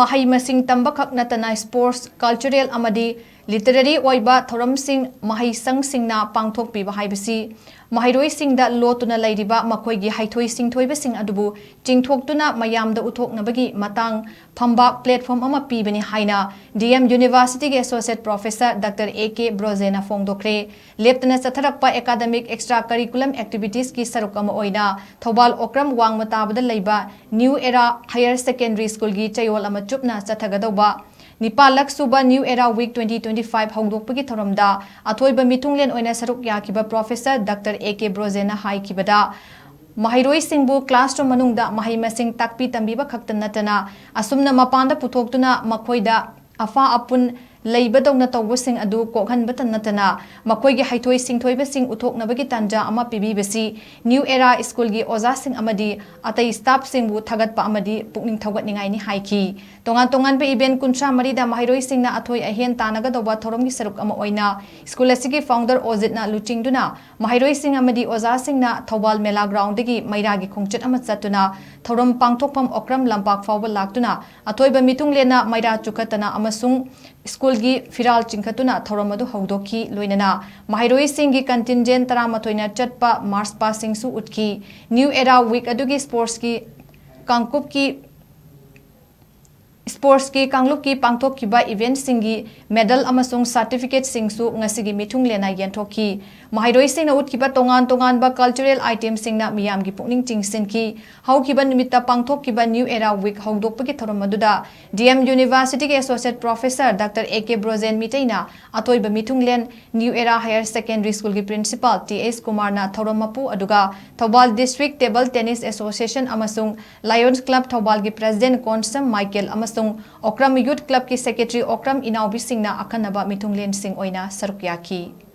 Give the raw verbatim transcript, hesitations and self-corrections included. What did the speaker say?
ꯃꯍꯩ ꯃꯁꯤꯡ ꯇꯝꯕꯈꯛ ꯅꯠꯇꯅ sports, cultural ꯑꯃꯗꯤ literary ꯑꯣꯏꯕ ꯊꯧꯔꯝꯁꯤꯡ ꯃꯍꯩꯁꯪꯁꯤꯡꯅ ꯄꯥꯡꯊꯣꯛꯄꯤꯕ ꯍꯥꯏꯕꯁꯤ ꯃꯍꯩꯔꯣꯏꯁꯤꯡꯗ ꯂꯣꯠꯇꯨꯅ ꯂꯩꯔꯤꯕ ꯃꯈꯣꯏꯒꯤ ꯍꯩꯊꯣꯏ ꯁꯤꯡꯊꯣꯏꯕꯁꯤꯡ ꯑꯗꯨꯕꯨ ꯆꯤꯡꯊꯣꯛꯇꯨꯅ ꯃꯌꯥꯝꯗ ꯎꯠꯊꯣꯛꯅꯕꯒꯤ ꯃꯇꯥꯡ ꯐꯝꯕꯥꯛ platform ꯑꯃ ꯄꯤꯕꯅꯤ ꯍꯥꯏꯅ D M Universityꯒꯤ Associate Professor Doctor A K ꯕ꯭ꯔꯣꯖꯦꯅ ꯐꯣꯡꯗꯣꯛꯈ꯭ꯔꯦ꯫ ꯂꯦꯞꯇꯅ ꯆꯠꯊꯔꯛꯄ academic extra curriculum activitiesꯀꯤ ꯁꯔꯨꯛ ꯑꯃ ꯑꯣꯏꯅ ꯊꯧꯕꯥꯜ ꯑꯣꯀ꯭ꯔꯝ ꯋꯥꯡꯃ ꯇꯥꯕꯗ ꯂꯩꯕ New Era Higher Secondary Schoolꯒꯤ ꯆꯌꯣꯜ ꯑꯃ ꯆꯨꯞꯅ ꯆꯠꯊꯒꯗꯧꯕ ꯅꯤꯄꯥꯜꯂꯛ ꯁꯨꯕ New Era Week twenty twenty-five ꯍꯧꯗꯣꯛꯄꯒꯤ ꯊꯧꯔꯝꯗ ꯑꯊꯣꯏꯕ ꯃꯤꯊꯨꯡꯂꯦꯟ ꯑꯣꯏꯅ ꯁꯔꯨꯛ ꯌꯥꯈꯤꯕ Professor Doctor A K ꯕ꯭ꯔꯣꯖꯦꯅ ꯍꯥꯏꯈꯤꯕꯗ, ꯃꯍꯩꯔꯣꯏꯁꯤꯡꯕꯨ classroom ꯃꯅꯨꯡꯗ ꯃꯍꯩ ꯃꯁꯤꯡ ꯇꯥꯛꯄꯤ ꯇꯝꯕꯤꯕ ꯈꯛꯇ ꯅꯠꯇꯅ ꯑꯁꯨꯝꯅ ꯃꯄꯥꯟꯗ ꯄꯨꯊꯣꯛꯇꯨꯅ ꯃꯈꯣꯏꯗ ꯑꯐꯥ ꯑꯄꯨꯟ ꯂꯩꯕꯗꯧꯅ ꯇꯧꯕꯁꯤꯡ ꯑꯗꯨ ꯀꯣꯛꯍꯟꯕꯇ ꯅꯠꯇꯅ ꯃꯈꯣꯏꯒꯤ ꯍꯩꯊꯣꯏ ꯁꯤꯡꯊꯣꯏꯕꯁꯤꯡ ꯎꯠꯊꯣꯛꯅꯕꯒꯤ ꯇꯥꯟꯖꯥ ꯑꯃ ꯄꯤꯕꯤꯕꯁꯤ New Era Schoolꯒꯤ ꯑꯣꯖꯥꯁꯤꯡ ꯑꯃꯗꯤ ꯑꯇꯩ staffꯁꯤꯡꯕꯨ ꯊꯥꯒꯠꯄ ꯑꯃꯗꯤ ꯄꯨꯛꯅꯤꯡ ꯊꯧꯒꯠꯅꯤꯡꯉꯥꯏꯅꯤ ꯍꯥꯏꯈꯤ꯫ ꯇꯣꯉꯥꯟ ꯇꯣꯉꯥꯟꯕ event ꯀꯨꯟꯊ꯭ꯔꯥ ꯃꯔꯤꯗ ꯃꯍꯩꯔꯣꯏꯁꯤꯡꯅ ꯑꯊꯣꯏ ꯑꯍꯦꯟ ꯇꯥꯟꯅꯒꯗꯧꯕ ꯊꯧꯔꯝꯒꯤ ꯁꯔꯨꯛ ꯑꯃ ꯑꯣꯏꯅ school ꯑꯁꯤꯒꯤ founder ꯑꯣꯖꯤꯠꯅ ꯂꯨꯆꯤꯡꯗꯨꯅ ꯃꯍꯩꯔꯣꯏꯁꯤꯡ ꯑꯃꯗꯤ ꯑꯣꯖꯥꯁꯤꯡꯅ ꯊꯧꯕꯥꯜ ꯃꯦꯂꯥ groundꯗꯒꯤ ꯃꯩꯔꯥꯒꯤ ꯈꯣꯡꯆꯠ ꯑꯃ ꯆꯠꯇꯨꯅ ꯊꯧꯔꯝ ꯄꯥꯡꯊꯣꯛꯐꯝ ꯑꯣꯀ꯭ꯔꯝ ꯂꯝꯄꯥꯛ ꯐꯥꯎꯕ ꯂꯥꯛꯇꯨꯅ ꯑꯊꯣꯏꯕ ꯃꯤꯊꯨꯡꯂꯦꯟꯅ ꯃꯩꯔꯥ ꯆꯨꯈꯠꯇꯅ ꯑꯃꯁꯨꯡ schoolꯒꯤ ꯐꯤꯔꯥꯜ ꯆꯤꯡꯈꯠꯇꯨꯅ ꯊꯧꯔꯝ ꯑꯗꯨ ꯍꯧꯗꯣꯛꯈꯤ꯫ ꯂꯣꯏꯅꯅ ꯃꯍꯩꯔꯣꯏꯁꯤꯡꯒꯤ contingent ꯇꯔꯥꯃꯥꯊꯣꯏꯅ ꯆꯠꯄ march pastꯁꯤꯡꯁꯨ ꯎꯠꯈꯤ꯫ New Era Week ꯑꯗꯨꯒꯤ sportsꯀꯤ ꯀꯥꯡꯂꯨꯞꯀꯤ sportsꯀꯤ ꯀꯥꯡꯂꯨꯞꯀꯤ ꯄꯥꯡꯊꯣꯛꯈꯤꯕ eventꯁꯤꯡꯒꯤ medal ꯑꯃꯁꯨꯡ certificateꯁꯤꯡꯁꯨ ꯉꯁꯤꯒꯤ ꯃꯤꯊꯨꯡꯂꯦꯟꯅ ꯌꯦꯟꯊꯣꯛꯈꯤ꯫ ꯃꯍꯩꯔꯣꯏꯁꯤꯡꯅ ꯎꯠꯈꯤꯕ ꯇꯣꯉꯥꯟ ꯇꯣꯉꯥꯟꯕ cultural itemꯁꯤꯡꯅ ꯃꯤꯌꯥꯝꯒꯤ ꯄꯨꯛꯅꯤꯡ ꯆꯤꯡꯁꯤꯟꯈꯤ꯫ ꯍꯧꯈꯤꯕ ꯅꯨꯃꯤꯠꯇ ꯄꯥꯡꯊꯣꯛꯈꯤꯕ New Era Week ꯍꯧꯗꯣꯛꯄꯒꯤ ꯊꯧꯔꯝ ꯑꯗꯨꯗ D M Universityꯒꯤ Associate Professor Doctor A K Brojen ꯃꯤꯇꯩꯅ ꯑꯊꯣꯏꯕ ꯃꯤꯊꯨꯡꯂꯦꯟ, New Era Higher Secondary Schoolꯒꯤ Principal T H ꯀꯨꯃꯥꯔꯅ ꯊꯧꯔꯝ ꯃꯄꯨ, ꯑꯗꯨꯒ Thoubal District Table Tennis Association ꯑꯃꯁꯨꯡ Lions Club ꯊꯧꯕꯥꯜꯒꯤ President Konsam Michael ꯑꯃꯁꯨꯡ ꯑꯣꯀ꯭ꯔꯝ Youth Clubꯀꯤ Secretary ꯑꯣꯀ꯭ꯔꯝ ꯏꯅꯥꯎꯕꯤꯁꯤꯡꯅ ꯑꯈꯟꯅꯕ ꯃꯤꯊꯨꯡꯂꯦꯟꯁꯤꯡ ꯑꯣꯏꯅ ꯁꯔꯨꯛ ꯌꯥꯈꯤ꯫